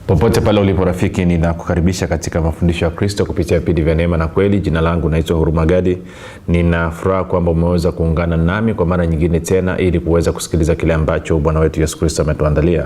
Popote pale ulipo rafiki, ninakukaribisha katika mafundisho ya Kristo kupitia vipindi vya Neema na Kweli. Jina langu naitwa Huruma Gadi. Nina furaha kwamba umeweza kuungana nami kwa mara nyingine tena ili kuweza kusikiliza kile ambacho Bwana wetu Yesu Kristo ametuandalia.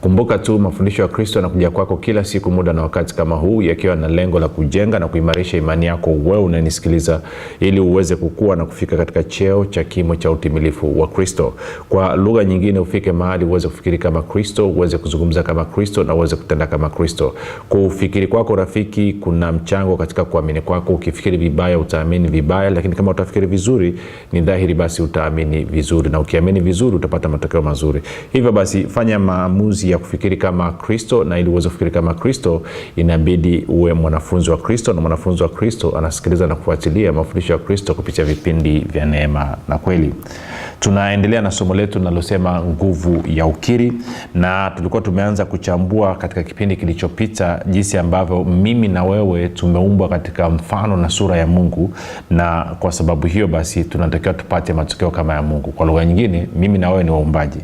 Kumbuka tu mafundisho ya Kristo yanakuja kwako kila siku muda na wakati kama huu, yakiwa na lengo la kujenga na kuimarisha imani yako wewe unanisikiliza, ili uweze kukua na kufika katika cheo cha kimo cha utimilifu wa Kristo. Kwa lugha nyingine, ufike mahali uweze kufikiri kama Kristo, uweze kuzungumza kama Kristo na uweze kutenda kama Kristo. Kufikiri kwako rafiki kuna mchango katika kuamini kwako. Ukifikiri vibaya utaamini vibaya, lakini kama utafikiri vizuri ni dhahiri basi utaamini vizuri, na ukiamini vizuri utapata matokeo mazuri. Hivyo basi fanya maamuzi ya kufikiri kama Kristo, na ili uweze kufikiri kama Kristo inabidi uwe mwanafunzi wa Kristo, na mwanafunzi wa Kristo anasikiliza na kufuatilia mafundisho ya Kristo kupitia vipindi vya Neema na Kweli. Tunaendelea na somo letu linalosema nguvu ya ukiri, na tulikuwa tumeanza kuchambua katika kipindi kilichopita jinsi ambavyo mimi na wewe tumeumbwa katika mfano na sura ya Mungu, na kwa sababu hiyo basi tunatakiwa tupate matokeo kama ya Mungu. Kwa lugha nyingine, mimi na wewe ni waumbaji.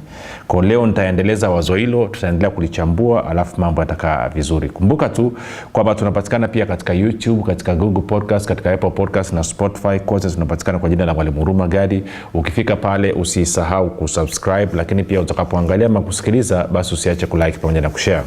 Kwa leo nitaendeleza wazo hilo, tutaendelea kulichambua, alafu mambo yatakaa vizuri. Kumbuka tu kwamba tunapatikana pia katika YouTube, katika Google Podcast, katika Apple Podcast na Spotify. Kote tunapatikana kwa jina la Mwalimu Huruma Gadi. Ukifika pale usisahau kusubscribe, lakini pia utakapoangalia ama kusikiliza basi usiache kulike pamoja na kushare.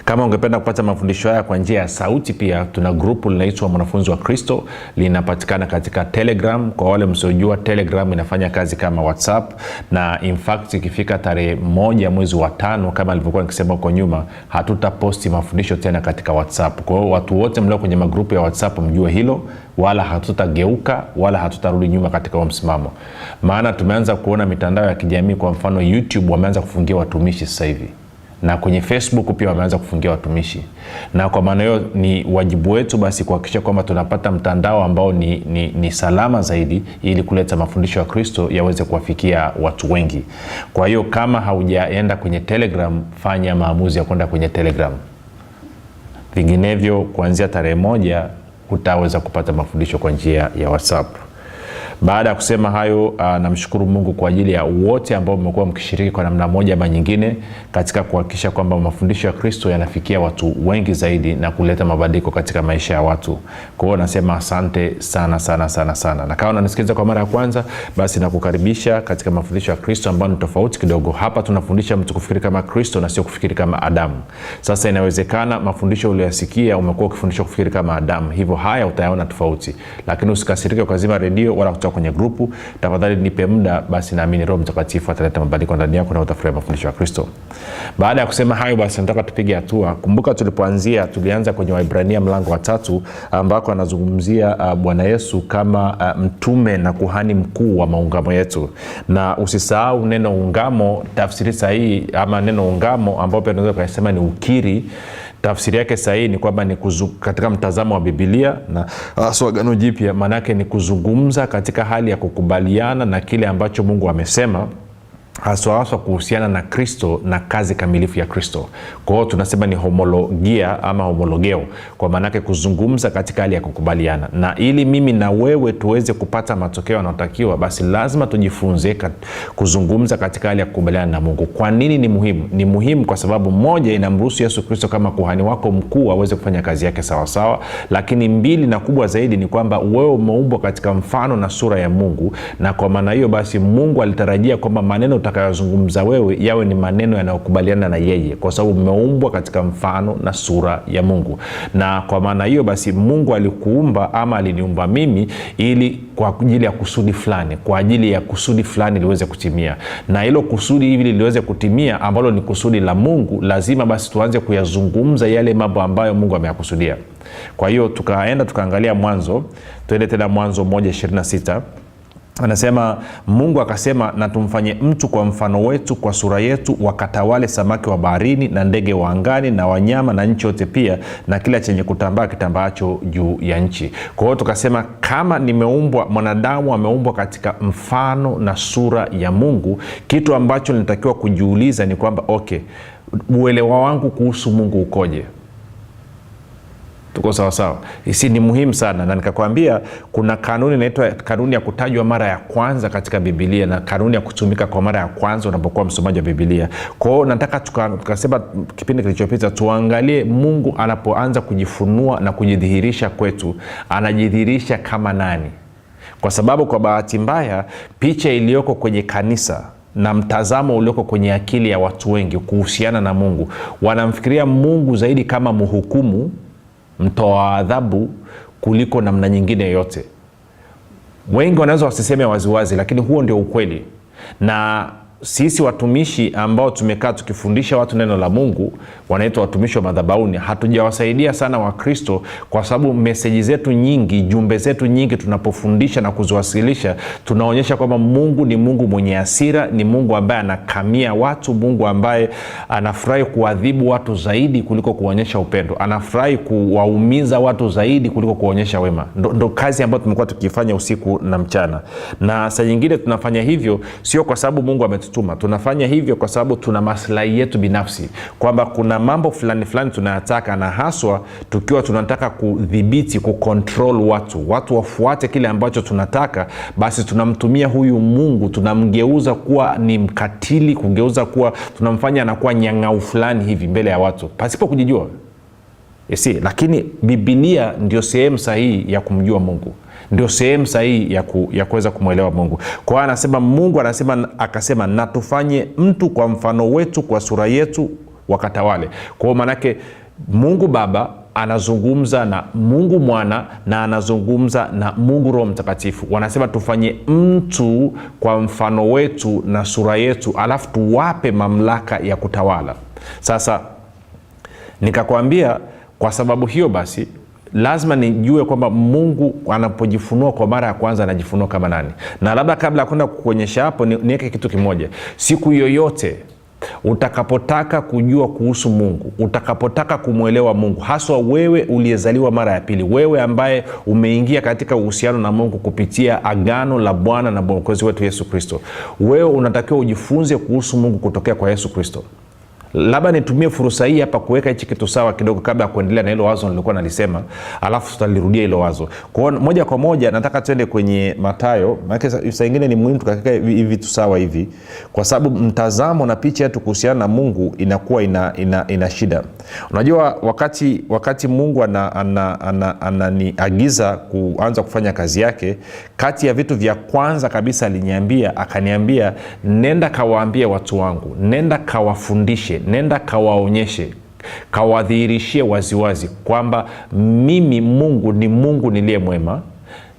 Kama ungependa kupata mafundisho haya kwa njia ya sauti, pia tuna grupu linaitwa Mwanafunzi wa Kristo, linapatikana katika Telegram. Kwa wale msiojua, Telegram inafanya kazi kama WhatsApp, na in fact ikifika tarehe 1 mwezi wa 5, kama nilivyokuwa nikisema huko nyuma, hatutaposti mafundisho tena katika WhatsApp. Kwa hiyo watu wote mlio kwenye magrupu ya WhatsApp mjue hilo, wala hatutageuka wala hatutarudi nyuma katika huo msimamo. Maana tumeanza kuona mitandao ya kijamii, kwa mfano YouTube wameanza kufungia watumishi sasa hivi, na kwenye Facebook pia wameanza kufungia watumishi. Na kwa maana hiyo ni wajibu wetu basi kuhakikisha kwamba tunapata mtandao ambao ni salama zaidi, ili kuleta mafundisho ya Kristo yaweze kuwafikia watu wengi. Kwa hiyo kama haujaenda kwenye Telegram, fanya maamuzi ya kwenda kwenye Telegram. Vinginevyo kuanzia tarehe 1 hutaweza kupata mafundisho kwa njia ya WhatsApp. Baada ya kusema hayo, namshukuru Mungu kwa ajili ya wote ambao mmekuwa mkishiriki kwa namna moja ama nyingine katika kuhakikisha kwamba mafundisho ya Kristo yanafikia watu wengi zaidi na kuleta mabadiliko katika maisha ya watu. Kwa hiyo nasema asante sana sana sana sana. Na kama unanisikiliza kwa mara ya kwanza, basi nakukaribisha katika mafundisho ya Kristo ambayo ni tofauti kidogo. Hapa tunafundisha mtu kufikiri kama Kristo na sio kufikiri kama Adamu. Sasa inawezekana mafundisho uliyosikia umekuwa ukifundishwa kufikiri kama Adamu, hivyo haya utayaona tofauti. Lakini usikasirike ukazima redio wala kutoka kwenye grupu. Tafadhali nipe muda basi, naamini Roho Mtakatifu ataleta mabadiliko ndani yako na utafurahia mafundisho ya Kristo. Baada ya kusema hayo basi nataka tupige hatua. Kumbuka tulipoanzia, tulianza kwenye Waibrania mlango wa 3 ambako anazungumzia Bwana Yesu kama mtume na kuhani mkuu wa maungamo yetu. Na usisahau neno ungamo, tafsiri sahihi ama neno ungamo ambao pia tunaweza kusema ni ukiri, tafsiri yake sahihi ni kwamba ni katika mtazamo wa Biblia na hasa Agano Jipya, maana yake ni kuzungumza katika hali ya kukubaliana na kile ambacho Mungu amesema, haswa haswa kuhusiana na Kristo na kazi kamilifu ya Kristo. Kwa hiyo tunasema ni homologia ama homologeo, kwa maana yake kuzungumza katika hali ya kukubaliana. Na ili mimi na wewe tuweze kupata matokeo yanayotakiwa, basi lazima tujifunze kuzungumza katika hali ya kukubaliana na Mungu. Kwa nini ni muhimu? Ni muhimu kwa sababu moja, inamruhusu Yesu Kristo kama kuhani wako mkuu aweze kufanya kazi yake sawa sawa, lakini mbili na kubwa zaidi ni kwamba wewe umeumbwa katika mfano na sura ya Mungu, na kwa maana hiyo basi Mungu alitarajia kwamba maneno utakayozungumza wewe yawe ni maneno yanayokubaliana na yeye, kwa sababu umeumbwa katika mfano na sura ya Mungu. Na kwa maana hiyo basi Mungu alikuumba ama aliniumba mimi ili kwa ajili ya kusudi fulani, kwa ajili ya kusudi fulani liweze kutimia. Na hilo kusudi hivi liweze kutimia ambalo ni kusudi la Mungu, lazima basi tuanze kuyazungumza yale mambo ambayo Mungu ameyakusudia. Kwa hiyo tukaenda tukaangalia Mwanzo, tuende tena Mwanzo 1:26. Anasema Mungu akasema, na tumfanye mtu kwa mfano wetu, kwa sura yetu, wakatawale samaki wa baharini na ndege wa angani na wanyama na nchi yote pia, na kila chenye kutambaa kitambaacho juu ya nchi. Kwa hiyo tukasema kama nimeumbwa, mwanadamu ameumbwa katika mfano na sura ya Mungu, kitu ambacho nilitakiwa kujiuliza ni kwamba okay, uelewa wangu kuhusu Mungu ukoje? Tuko sawasawa? Si ni muhimu sana. Na nikakwambia kuna kanuni inaitwa kanuni ya kutajwa mara ya kwanza katika Biblia na kanuni ya kutumika kwa mara ya kwanza unapokuwa msomaji wa Biblia. Kwa hiyo nataka tukasema kipindi kilichopita tuangalie Mungu anapoanza kujifunua na kujidhihirisha kwetu, anajidhihirisha kama nani? Kwa sababu kwa bahati mbaya picha iliyoko kwenye kanisa na mtazamo ulioko kwenye akili ya watu wengi kuhusiana na Mungu, wanamfikiria Mungu zaidi kama mhukumu, mtoa adhabu kuliko namna nyingine yoyote. Wengi wanaweza wasiseme waziwazi, lakini huo ndio ukweli. Na sisi watumishi ambao tumekaa tukifundisha watu neno la Mungu, wanaitwa watumishi wa madhabahuni, hatujawasaidia sana Wakristo, kwa sababu meseji zetu nyingi, jumbe zetu nyingi tunapofundisha na kuziwasilisha, tunaonyesha kwamba Mungu ni Mungu mwenye hasira, ni Mungu ambaye anakamia watu, Mungu ambaye anafurahi kuadhibu watu zaidi kuliko kuonyesha upendo, anafurahi kuwaumiza watu zaidi kuliko kuonyesha wema. Ndo kazi ambayo tumekuwa tukifanya usiku na mchana. Na saa nyingine tunafanya hivyo sio kwa sababu Mungu ametutuma, tunafanya hivyo kwa sababu tuna maslahi yetu binafsi, kwamba kuna mambo fulani fulani tunayataka, na haswa tukiwa tunataka kudhibiti, kucontrol watu wafuate kile ambacho tunataka, basi tunamtumia huyu Mungu, tunamgeuza kuwa ni mkatili, kugeuza kuwa tunamfanya anakuwa nyang'au fulani hivi mbele ya watu pasipo kujijua. Lakini Biblia ndio sehemu sahihi ya kumjua Mungu, ndio sehemu sahihi ya kuweza kumwelewa Mungu. Kwa hiyo anasema Mungu anasema, akasema na tufanye mtu kwa mfano wetu, kwa sura yetu, wakatawale. Kwa hiyo maana Mungu Baba anazungumza na Mungu Mwana na anazungumza na Mungu Roho Mtakatifu. Wanasema tufanye mtu kwa mfano wetu na sura yetu, alafu tuwape mamlaka ya kutawala. Sasa nikakwambia kwa sababu hiyo basi lazima nijue kwamba Mungu anapojifunua kwa mara ya kwanza anajifunua kama nani. Na labda kabla ya kwenda kukuonyesha hapo, niweke kitu kimoja. Siku yoyote utakapotaka kujua kuhusu Mungu, utakapotaka kumwelewa Mungu, haswa wewe uliyezaliwa mara ya pili, wewe ambaye umeingia katika uhusiano na Mungu kupitia agano la Bwana na Mwokozi wetu Yesu Kristo, wewe unatakiwa ujifunze kuhusu Mungu kutokea kwa Yesu Kristo. Labda nitumie fursa hii hapa kuweka hichi kitu sawa kidogo kabla ya kuendelea na hilo wazo nilikuwa nalisema, alafu tutalirudia hilo wazo. Kwa hiyo moja kwa moja nataka twende kwenye Mathayo, maana saa nyingine ni muhimu tukaweka hivi vitu sawa hivi, kwa sababu mtazamo na picha yetu kuhusiana na Mungu inakuwa ina shida. Unajua wakati Mungu ananiagiza kuanza kufanya kazi yake, kati ya vitu vya kwanza kabisa aliniambia, akaniambia nenda kawaambie watu wangu, nenda kawafundishe, nenda kawaonyeshe, kawadhihirishie waziwazi kwamba mimi Mungu ni Mungu niliye mwema,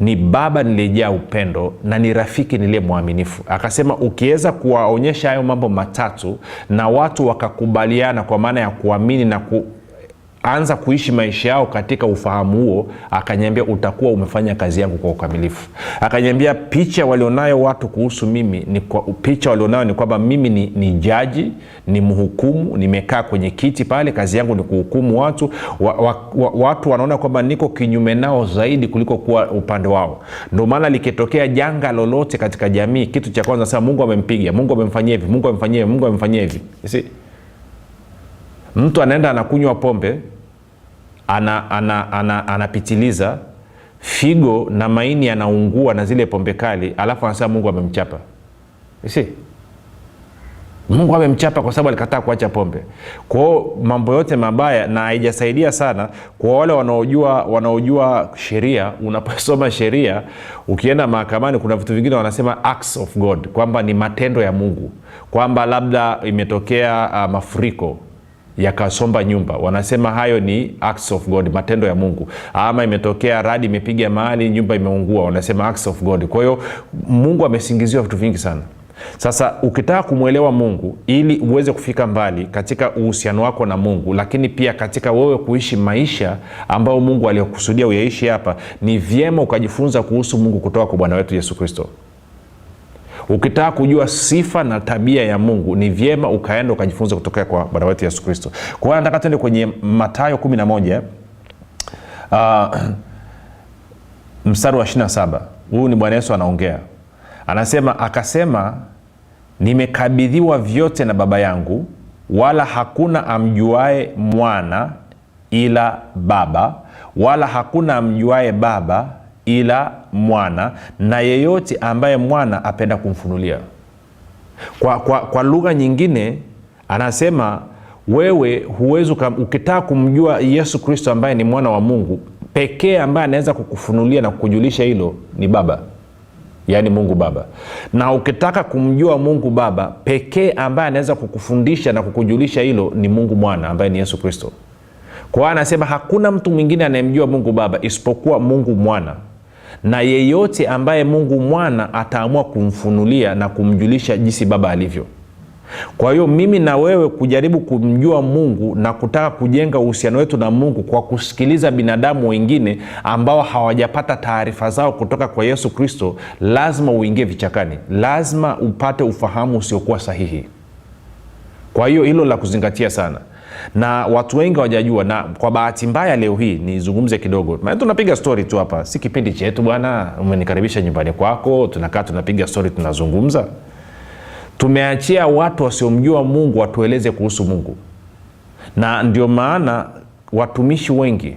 ni Baba niliyejaa upendo, na ni rafiki niliye mwaminifu. Akasema ukiweza kuwaonyesha hayo mambo matatu na watu wakakubaliana, kwa maana ya kuamini na kuanza kuishi maisha yao katika ufahamu huo, akaniambia utakuwa umefanya kazi yangu kwa ukamilifu. Akaniambia picha walionayo watu kuhusu mimi ni picha walionayo ni kwamba mimi ni jaji, ni mhukumu, nimekaa kwenye kiti pale, kazi yangu ni kuhukumu watu. Watu wanaona kwamba niko kinyume nao zaidi kuliko kuwa upande wao. Ndio maana likitokea janga lolote katika jamii, kitu cha kwanza sasa Mungu amempiga, Mungu amemfanyia hivi, Mungu amemfanyia hivi, Mungu amemfanyia hivi. You see? Mtu anaenda anakunywa pombe, anapitiliza, figo na maini yanaungua na zile pombe kali, alafu anasema Mungu amemchapa. You see? Mungu amemchapa kwa sababu alikataa kuacha pombe. Kwa hiyo mambo yote mabaya, na haijasaidia sana kwa wale wanaojua sheria. Unaposoma sheria ukienda mahakamani, kuna vitu vingine wanasema acts of God, kwamba ni matendo ya Mungu, kwamba labda imetokea mafuriko yakasomba nyumba, wanasema hayo ni acts of God, matendo ya Mungu. Ama imetokea radi imepiga mahali, nyumba imeungua, wanasema acts of God. Kwa hiyo Mungu amesingiziwa vitu vingi sana. Sasa ukitaka kumuelewa Mungu ili uweze kufika mbali katika uhusiano wako na Mungu, lakini pia katika wewe kuishi maisha ambayo Mungu aliyokusudia uyaishi hapa, ni vyema ukajifunza kuhusu Mungu kutoka kwa Bwana wetu Yesu Kristo. Ukitaka kujua sifa na tabia ya Mungu, ni vyema ukaenda ukajifunza kutoka kwa Bwana wetu Yesu Kristo. Kwa hiyo nataka tuende kwenye Mathayo 11, mstari wa 27. Huyu ni Bwana Yesu anaongea. Anasema, akasema nimekabidhiwa vyote na Baba yangu, wala hakuna amjuae mwana ila Baba, wala hakuna amjuae Baba ila Mwana, na yeyote ambaye Mwana apenda kumfunulia. Kwa lugha nyingine anasema wewe huwezi, ukitaka kumjua Yesu Kristo ambaye ni Mwana wa Mungu pekee ambaye anaweza kukufunulia na kukujulisha hilo ni Baba, yaani Mungu Baba. Na ukitaka kumjua Mungu Baba pekee ambaye anaweza kukufundisha na kukujulisha hilo ni Mungu Mwana ambaye ni Yesu Kristo. Kwa hiyo anasema hakuna mtu mwingine anayemjua Mungu Baba isipokuwa Mungu Mwana, na yeyote ambaye Mungu Mwana ataamua kumfunulia na kumjulisha jinsi Baba alivyo. Kwa hiyo mimi na wewe kujaribu kumjua Mungu na kutaka kujenga uhusiano wetu na Mungu kwa kusikiliza binadamu wengine ambao hawajapata taarifa zao kutoka kwa Yesu Kristo, lazima uingie vichakani, lazima upate ufahamu usiokuwa sahihi. Kwa hiyo hilo la kuzingatia sana, na watu wengi hawajajua. Na kwa bahati mbaya leo hii nizungumze kidogo, maana tunapiga story tu hapa, si kipindi chetu bwana. Umenikaribisha nyumbani kwako, tunakaa tunapiga story, tunazungumza. Tumeachia watu wasiomjua Mungu watueleze kuhusu Mungu. Na ndio maana watumishi wengi,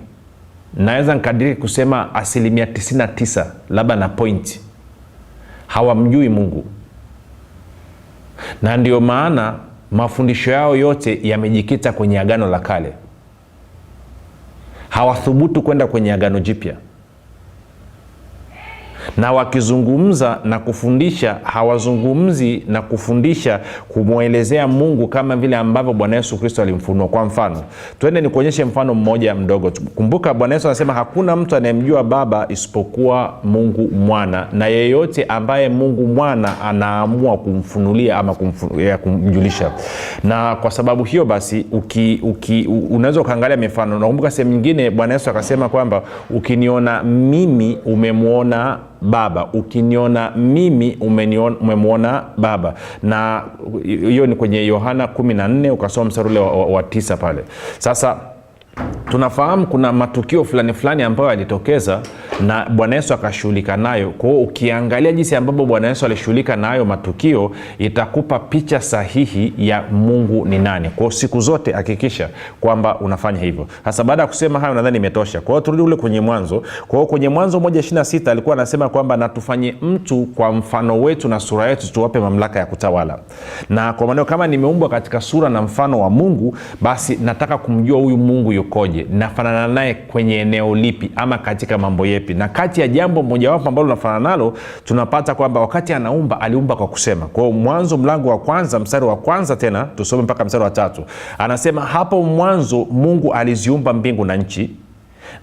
naweza nikadiri kusema 99% labda na point, hawamjui Mungu. Na ndio maana mafundisho yao yote yamejikita kwenye Agano la Kale. Hawathubutu kwenda kwenye Agano Jipya. Na wakizungumza na kufundisha, hawazungumzi na kufundisha kumwelezea Mungu kama vile ambavyo Bwana Yesu Kristo alimfunua. Kwa mfano, twende nikuonyeshe mfano mmoja mdogo. Kumbuka Bwana Yesu anasema hakuna mtu anayemjua Baba isipokuwa Mungu Mwana, na yeyote ambaye Mungu Mwana anaamua kumfunulia ama kumjulisha. Na kwa sababu hiyo basi unaweza ukaangalia mifano. Nakumbuka sehemu nyingine Bwana Yesu akasema kwamba ukiniona mimi umemuona Baba, ukiniona mimi umemuona Baba. Na hiyo ni kwenye Yohana 14, ukasoma mstari ule wa 9 pale. Sasa tunafahamu kuna matukio fulani fulani ambayo yalitokeza na Bwana Yesu akashughulika nayo. Kwa hiyo ukiangalia jinsi ambavyo Bwana Yesu alishughulika nayo matukio, itakupa picha sahihi ya Mungu ni nani. Kwa hiyo siku zote hakikisha kwamba unafanya hivyo. Sasa baada ya kusema hayo nadhani imetosha. Kwa hiyo turudi ule kwenye Mwanzo. Kwa hiyo kwenye Mwanzo 1:26 alikuwa anasema kwamba na tufanye mtu kwa mfano wetu na sura yetu, tuwape mamlaka ya kutawala. Na kwa maana kama nimeumbwa katika sura na mfano wa Mungu, basi nataka kumjua huyu Mungu yukoje, nafanana naye kwenye eneo lipi ama katika mambo yepi. Na kati ya jambo mojawapo ambalo nafanana nalo, tunapata kwamba wakati anaumba aliumba kwa kusema. Kwa hiyo Mwanzo mlango wa kwanza mstari wa kwanza, tena tusome mpaka mstari wa 3. Anasema hapo mwanzo Mungu aliziumba mbingu na nchi,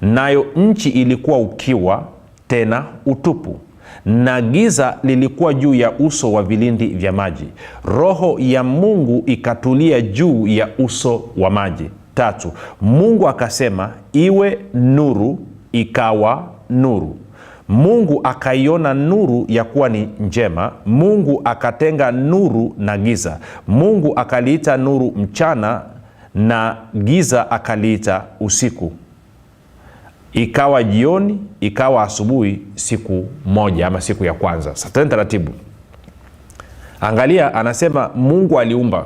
nayo nchi ilikuwa ukiwa tena utupu, na giza lilikuwa juu ya uso wa vilindi vya maji. Roho ya Mungu ikatulia juu ya uso wa maji. 3, Mungu akasema iwe nuru, ikawa nuru. Mungu akaiona nuru ya kuwa ni njema. Mungu akatenga nuru na giza. Mungu akaliita nuru mchana, na giza akaliita usiku. Ikawa jioni, ikawa asubuhi, siku moja ama siku ya kwanza. Sasa taratibu. Angalia, anasema Mungu aliumba.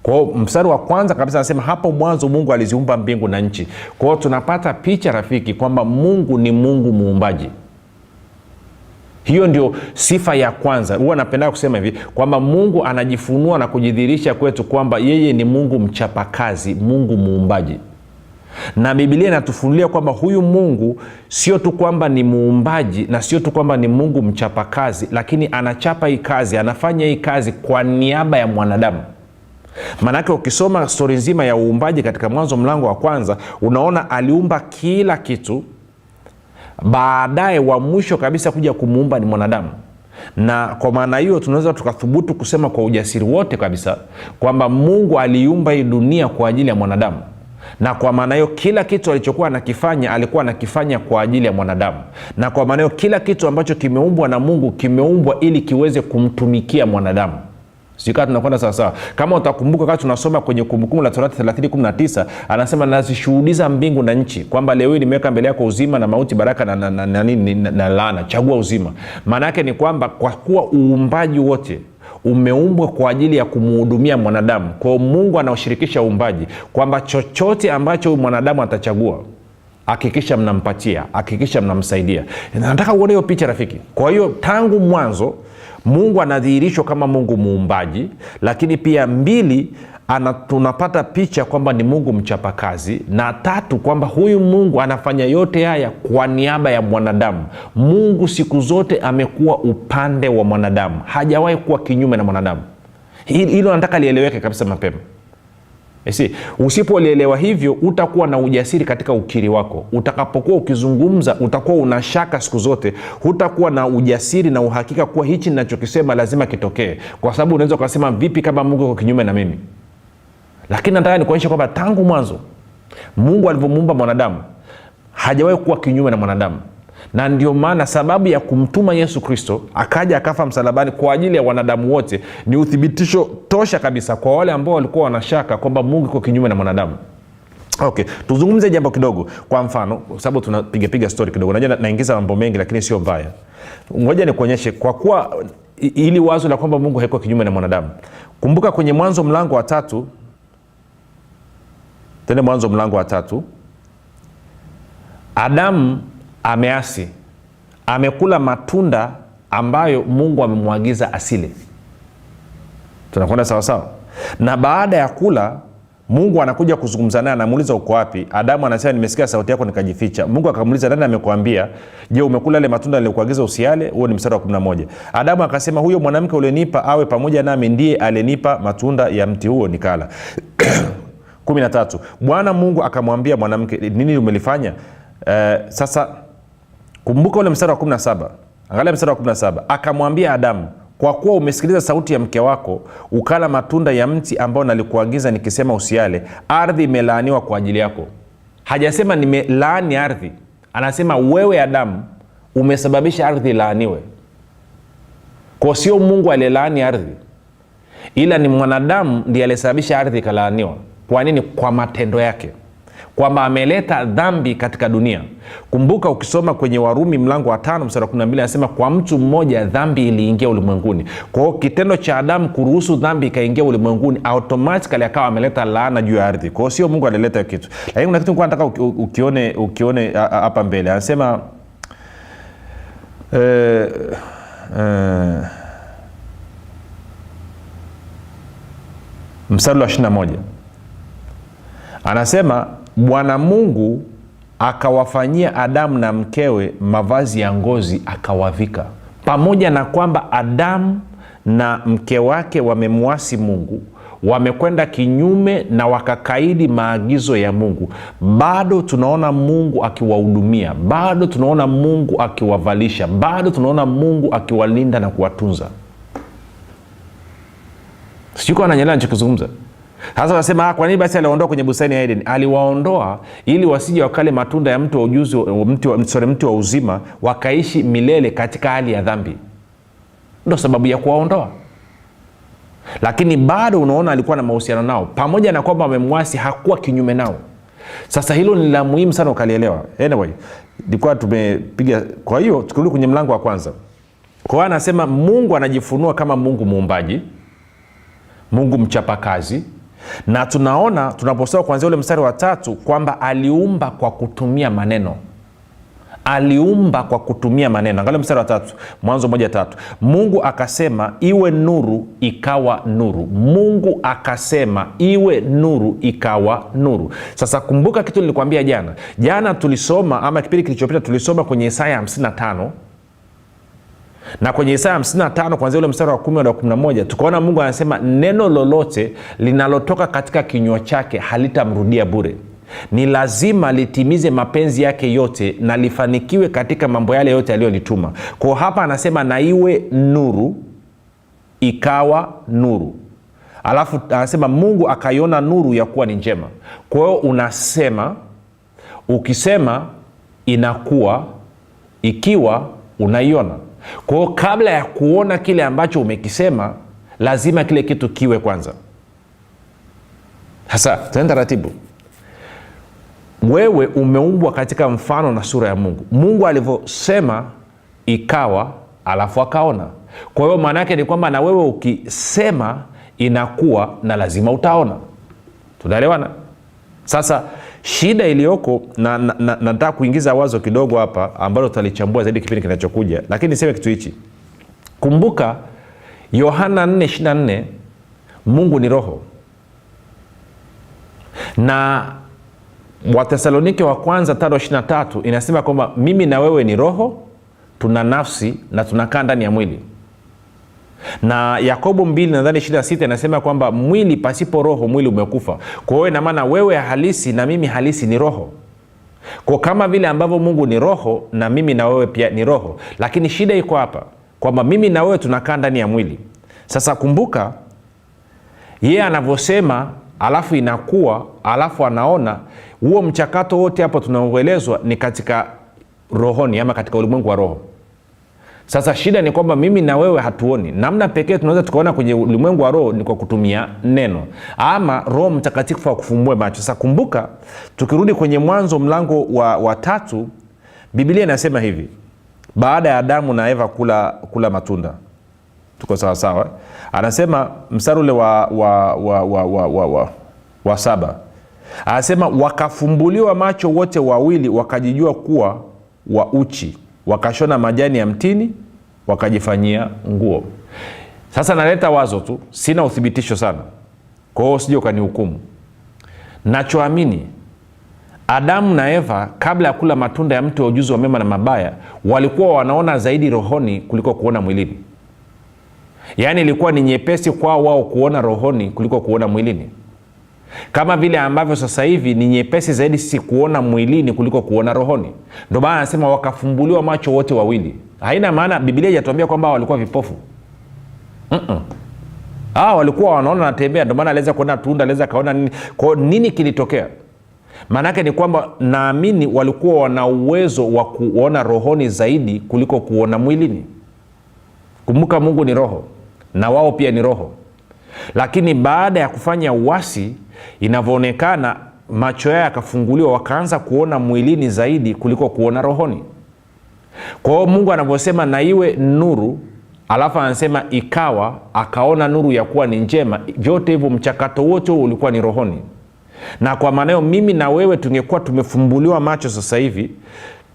Kwa hiyo mstari wa kwanza kabisa anasema hapo mwanzo Mungu aliziumba mbingu na nchi. Kwa hiyo tunapata picha rafiki kwamba Mungu ni Mungu muumbaji. Hiyo ndio sifa ya kwanza. Huwa napenda kusema hivi kwamba Mungu anajifunua na kujidhihirisha kwetu kwamba yeye ni Mungu mchapakazi, Mungu muumbaji. Na Biblia inatufunulia kwamba huyu Mungu sio tu kwamba ni muumbaji na sio tu kwamba ni Mungu mchapakazi, lakini anachapa hii kazi, anafanya hii kazi kwa niaba ya mwanadamu. Maanake ukisoma stori nzima ya uumbaji katika Mwanzo mlango wa kwanza, unaona aliumba kila kitu, baadaye wa mwisho kabisa kuja kumuumba ni mwanadamu. Na kwa maana hiyo tunaweza tukathubutu kusema kwa ujasiri wote kabisa kwamba Mungu aliumba hii dunia kwa ajili ya mwanadamu. Na kwa maana hiyo kila kitu alichokuwa anakifanya alikuwa anakifanya kwa ajili ya mwanadamu. Na kwa maana hiyo kila kitu ambacho kimeumbwa na Mungu kimeumbwa ili kiweze kumtumikia mwanadamu. Sika tunakwenda sawa sawa. Kama utakumbuka wakati tunasoma kwenye Kumbukumbu la Torati 30:19, anasema nazishuhudiza mbingu na nchi kwamba leo hii nimeweka mbele yako uzima na mauti, baraka na laana, chagua uzima. Maana yake ni kwamba kwa kuwa uumbaji wote Umeumbwa kwa ajili ya kumhudumia mwanadamu. Kwa hiyo Mungu anaoshirikisha uumbaji kwamba chochote ambacho huyu mwanadamu atachagua, hakikisha mnampatia, hakikisha mnamsaidia. Nataka uone hiyo picha rafiki. Kwa hiyo tangu mwanzo Mungu anadhihirishwa kama Mungu muumbaji, lakini pia mbili, tunapata picha kwamba ni Mungu mchapakazi, na tatu kwamba huyu Mungu anafanya yote haya kwa niaba ya mwanadamu. Mungu siku zote amekuwa upande wa mwanadamu, hajawahi kuwa kinyume na mwanadamu. Hilo nataka lieleweke kabisa mapema. Usipolielewa hivyo utakuwa na ujasiri katika ukiri wako. Utakapokuwa ukizungumza utakuwa una shaka siku zote, hutakuwa na ujasiri na uhakika kuwa hichi ninachokisema lazima kitokee, kwa sababu unaweza ukasema vipi kama Mungu yuko kinyume na mimi? Lakini nataka nikuonyeshe kwamba tangu mwanzo Mungu alivyomuumba mwanadamu hajawahi kuwa kinyume na mwanadamu. Na ndio maana sababu ya kumtuma Yesu Kristo akaja akafa msalabani kwa ajili ya wanadamu wote ni uthibitisho tosha kabisa kwa wale ambao walikuwa wanashaka kwamba Mungu yuko kinyume na mwanadamu. Okay, tuzungumze jambo kidogo. Kwa mfano, kwa sababu tunapiga piga story kidogo. Najua naingiza mambo mengi lakini sio mbaya. Ngoja nikuonyeshe kwa kuwa ili wazo la kwamba Mungu haiko kinyume na mwanadamu. Kumbuka kwenye Mwanzo mlango wa 3, tena Mwanzo mlango wa 3, Adamu ameasi, amekula matunda ambayo Mungu amemwagiza asile. Tunakwenda sawa sawa? Na baada ya kula, Mungu anakuja kuzungumza naye, anamuuliza uko wapi? Adamu anasema nimesikia sauti yako nikajificha. Mungu akamuuliza nani amekuambia? Je, umekula yale matunda niliyokuagiza usiale? Huo ni mstari wa 11. Adamu akasema huyo mwanamke ulionipa awe pamoja nami ndiye aliyenipa matunda ya mti huo nikala. 13. Bwana Mungu akamwambia mwanamke, nini umelifanya? Sasa kumbuka ule mstari wa 17. Angalia mstari wa 17. Akamwambia Adamu, kwa kuwa umesikiliza sauti ya mke wako, ukala matunda ya mti ambao nalikuagiza nikisema usiale, ardhi imelaaniwa kwa ajili yako. Hajasema nimelaani ardhi. Anasema wewe Adamu umesababisha ardhi ilaaniwe. Kwa sio Mungu aliyelaani ardhi, ila ni mwanadamu ndiye aliyesababisha ardhi ikalaaniwa. Kwa nini? Kwa matendo yake, kwamba ameleta dhambi katika dunia. Kumbuka ukisoma kwenye Warumi mlango wa 5 mstari wa 12 anasema kwa mtu mmoja dhambi iliingia ulimwenguni. Kwa hiyo kitendo cha Adamu kuruhusu dhambi ikaingia ulimwenguni, automatically akawa ameleta laana juu ya ardhi. Kwa hiyo sio Mungu alileta kitu. Lakini kuna kitu nilikuwa nataka ukione hapa mbele. Anasema mstari wa 21. Anasema Bwana Mungu akawafanyia Adamu na mkewe mavazi ya ngozi akawavika. Pamoja na kwamba Adamu na mke wake wamemwasi Mungu, wamekwenda kinyume na wakakaidi maagizo ya Mungu, bado tunaona Mungu akiwahudumia, bado tunaona Mungu akiwavalisha, bado tunaona Mungu akiwalinda na kuwatunza. Sijui kama unanielewa ninachokizungumza. Sasa wanasema kwa nini basi aliwaondoa kwenye bustani ya Eden? Aliwaondoa ili wasije wakale matunda ya mti wa ujuzi, mti wa uzima, wakaishi milele katika hali ya dhambi. Ndio sababu ya kuwaondoa. Lakini bado unaona alikuwa na mahusiano nao, pamoja na kwamba wamemwasi, hakuwa kinyume nao. Sasa hilo ni la muhimu sana ukalielewa. Anyway, nilikuwa tumepiga. Kwa hiyo tukirudi kwenye mlango wa kwanza. Kwa hiyo anasema Mungu anajifunua kama Mungu muumbaji, Mungu mchapakazi. Na tunaona tunaposoma kuanzia ule mstari wa 3 kwamba aliumba kwa kutumia maneno. Aliumba kwa kutumia maneno. Angalia mstari wa 3, Mwanzo 1:3. Mungu akasema iwe nuru, ikawa nuru. Mungu akasema iwe nuru, ikawa nuru. Sasa kumbuka kitu nilikwambia jana. Jana tulisoma, ama kipindi kilichopita tulisoma kwenye Isaya 55. Na kwenye Isaya 55 kuanzia ule mstari wa 10 hadi wa 11 tukaona Mungu anasema neno lolote linalotoka katika kinywa chake halitamrudia bure. Ni lazima litimize mapenzi yake yote na lifanikiwe katika mambo yale yote aliyolituma. Kwa hapa anasema na iwe nuru, ikawa nuru. Alafu anasema Mungu akaiona nuru ya kuwa ni njema. Kwa hiyo unasema, ukisema inakuwa, ikiwa unaiona. Kwa hiyo kabla ya kuona kile ambacho umekisema, lazima kile kitu kiwe kwanza. Sasa tuende taratibu. Wewe umeumbwa katika mfano na sura ya Mungu. Mungu alivyosema ikawa, alafu akaona. Kwa hiyo maana yake ni kwamba na wewe ukisema inakuwa na lazima utaona. Tunaelewana? Sasa shida iliyoko, na nataka kuingiza wazo kidogo hapa ambalo tutalichambua zaidi kipindi kinachokuja, lakini niseme kitu hichi. Kumbuka Yohana 4:24, Mungu ni roho, na Wathesalonike wa kwanza 5:23 inasema kwamba mimi na wewe ni roho, tuna nafsi na tunakaa ndani ya mwili. Na Yakobo 2 nadhani 26 inasema kwamba mwili pasipo roho mwili umekufa. Kwa hiyo ina maana wewe halisi na mimi halisi ni roho. Kwa kama vile ambavyo Mungu ni roho, na mimi na wewe pia ni roho. Lakini shida iko hapa kwamba mimi na wewe tunakaa ndani ya mwili. Sasa kumbuka yeye anavyosema alafu inakuwa alafu anaona, huo mchakato wote hapo tunaoelezwa ni katika rohoni ama katika ulimwengu wa roho. Sasa shida ni kwamba mimi na wewe hatuoni. Namna pekee tunaweza tukaona kwenye ulimwengu wa roho ni kwa kutumia neno ama Roho Mtakatifu akufumbue macho. Sasa kumbuka, tukirudi kwenye Mwanzo mlango wa 3, Biblia inasema hivi, baada ya Adamu na Eva kula matunda, tuko sawa sawa? Anasema mstari ule wa 7, anasema wakafumbuliwa macho wote wawili, wakajijua kuwa wa uchi, wakashona majani ya mtini wakajifanyia nguo. Sasa naleta wazo tu, sina uthibitisho sana, kwa hiyo usije ukanihukumu. Nachoamini, Adamu na Eva kabla ya kula matunda ya mti wa ujuzi wa mema na mabaya, walikuwa wanaona zaidi rohoni kuliko kuona mwilini. Yaani ilikuwa ni nyepesi kwao wao kuona rohoni kuliko kuona mwilini. Kama vile ambavyo sasa hivi ni nyepesi zaidi sisi kuona mwilini kuliko kuona rohoni. Ndio maana anasema wakafumbuliwa macho wote wawili. Haina maana Biblia haijatuambia kwamba walikuwa vipofu. Walikuwa wanaona, wanatembea, ndio maana aliweza kuona tunda, aliweza kaona nini. Kwa nini kilitokea? Maana yake ni kwamba naamini walikuwa wana uwezo wa kuona rohoni zaidi kuliko kuona mwilini. Kumbuka Mungu ni roho na wao pia ni roho. Lakini baada ya kufanya uasi, inavyoonekana macho yao yakafunguliwa, wakaanza kuona mwilini zaidi kuliko kuona rohoni. Kwa hiyo Mungu anavyosema na iwe nuru, alafu anasema ikawa, akaona nuru ya kuwa ni njema, vyote hivyo mchakato wote huo ulikuwa ni rohoni. Na kwa maana hiyo mimi na wewe tungekuwa tumefumbuliwa macho sasa hivi,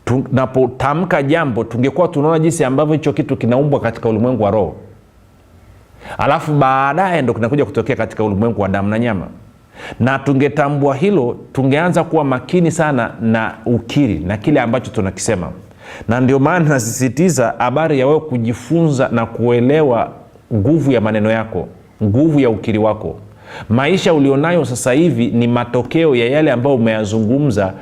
tunapotamka jambo tungekuwa tunaona jinsi ambavyo hicho kitu kinaumbwa katika ulimwengu wa roho, alafu baadaye ndo kinakuja kutokea katika ulimwengu wa damu na nyama. Na tungetambua hilo, tungeanza kuwa makini sana na ukiri na kile ambacho tunakisema. Na ndio maana nasisitiza habari ya wewe kujifunza na kuelewa nguvu ya maneno yako, nguvu ya ukiri wako. Maisha ulionayo sasa hivi ni matokeo ya yale ambayo umeyazungumza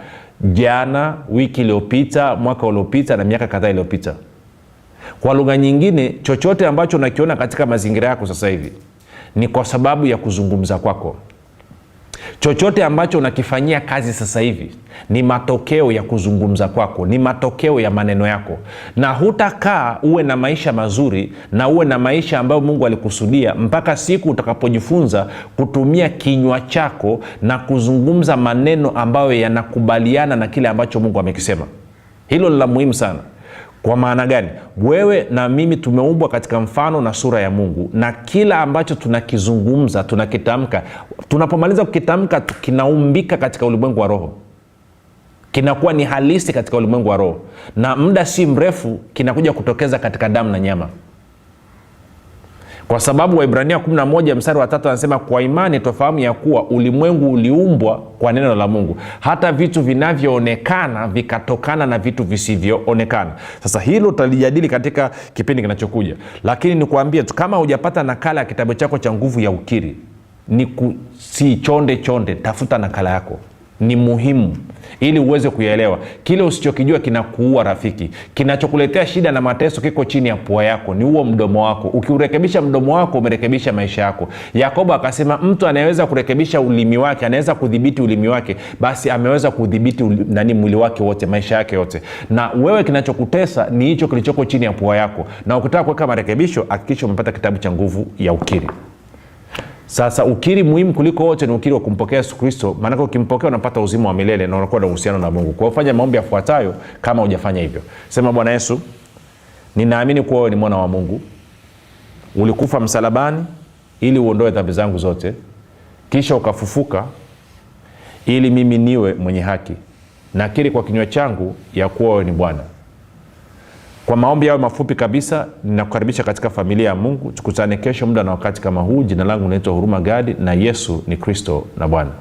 jana, wiki iliyopita, mwaka uliopita na miaka kadhaa iliyopita. Kwa lugha nyingine, chochote ambacho unakiona katika mazingira yako sasa hivi ni kwa sababu ya kuzungumza kwako. Chochote ambacho unakifanyia kazi sasa hivi ni matokeo ya kuzungumza kwako, ni matokeo ya maneno yako. Na hutakaa uwe na maisha mazuri na uwe na maisha ambayo Mungu alikusudia mpaka siku utakapojifunza kutumia kinywa chako na kuzungumza maneno ambayo yanakubaliana na kile ambacho Mungu amekisema. Hilo ni la muhimu sana. Kwa maana gani? Wewe na mimi tumeumbwa katika mfano na sura ya Mungu, na kila ambacho tunakizungumza, tunakitamka, tunapomaliza kukitamka kinaumbika katika ulimwengu wa roho, kinakuwa ni halisi katika ulimwengu wa roho, na muda si mrefu kinakuja kutokeza katika damu na nyama. Kwa sababu Waibrania 11 mstari wa 3 anasema kwa imani tofahamu ya kuwa ulimwengu uliumbwa kwa neno la Mungu, hata vitu vinavyoonekana vikatokana na vitu visivyoonekana. Sasa hilo tutalijadili katika kipindi kinachokuja, lakini nikuambie tu, kama hujapata nakala ya kitabu chako cha Nguvu ya Ukiri, ni si chonde chonde, tafuta nakala yako. Ni muhimu ili uweze kuyaelewa. Kile usichokijua kinakuua rafiki. Kinachokuletea shida na mateso kiko chini ya pua yako, ni huo mdomo wako. Ukiurekebisha mdomo wako, umerekebisha maisha yako. Yakobo akasema mtu anayeweza kurekebisha ulimi wake, anaweza kudhibiti ulimi wake, basi ameweza kudhibiti mwili wake wote, maisha yake yote. Na wewe kinachokutesa ni hicho kilichoko chini ya pua yako. Na ukitaka kuweka marekebisho, hakikisha umepata kitabu cha Nguvu ya Ukiri. Sasa ukiri muhimu kuliko wote ni ukiri wa kumpokea Yesu Kristo, maana ukimpokea unapata uzima wa milele na unakuwa na uhusiano na Mungu. Kwa hiyo fanya maombi yafuatayo kama hujafanya hivyo. Sema, Bwana Yesu, Ninaamini kuwa wewe ni mwana wa Mungu, ulikufa msalabani ili uondoe dhambi zangu zote, kisha ukafufuka ili mimi niwe mwenye haki. Nakiri kwa kinywa changu ya kuwa wewe ni Bwana. Kwa maombi hayo mafupi kabisa, ninakukaribisha katika familia ya Mungu. Tukutane kesho muda na wakati kama huu. Jina langu naitwa Huruma Gadi, na Yesu ni Kristo na Bwana.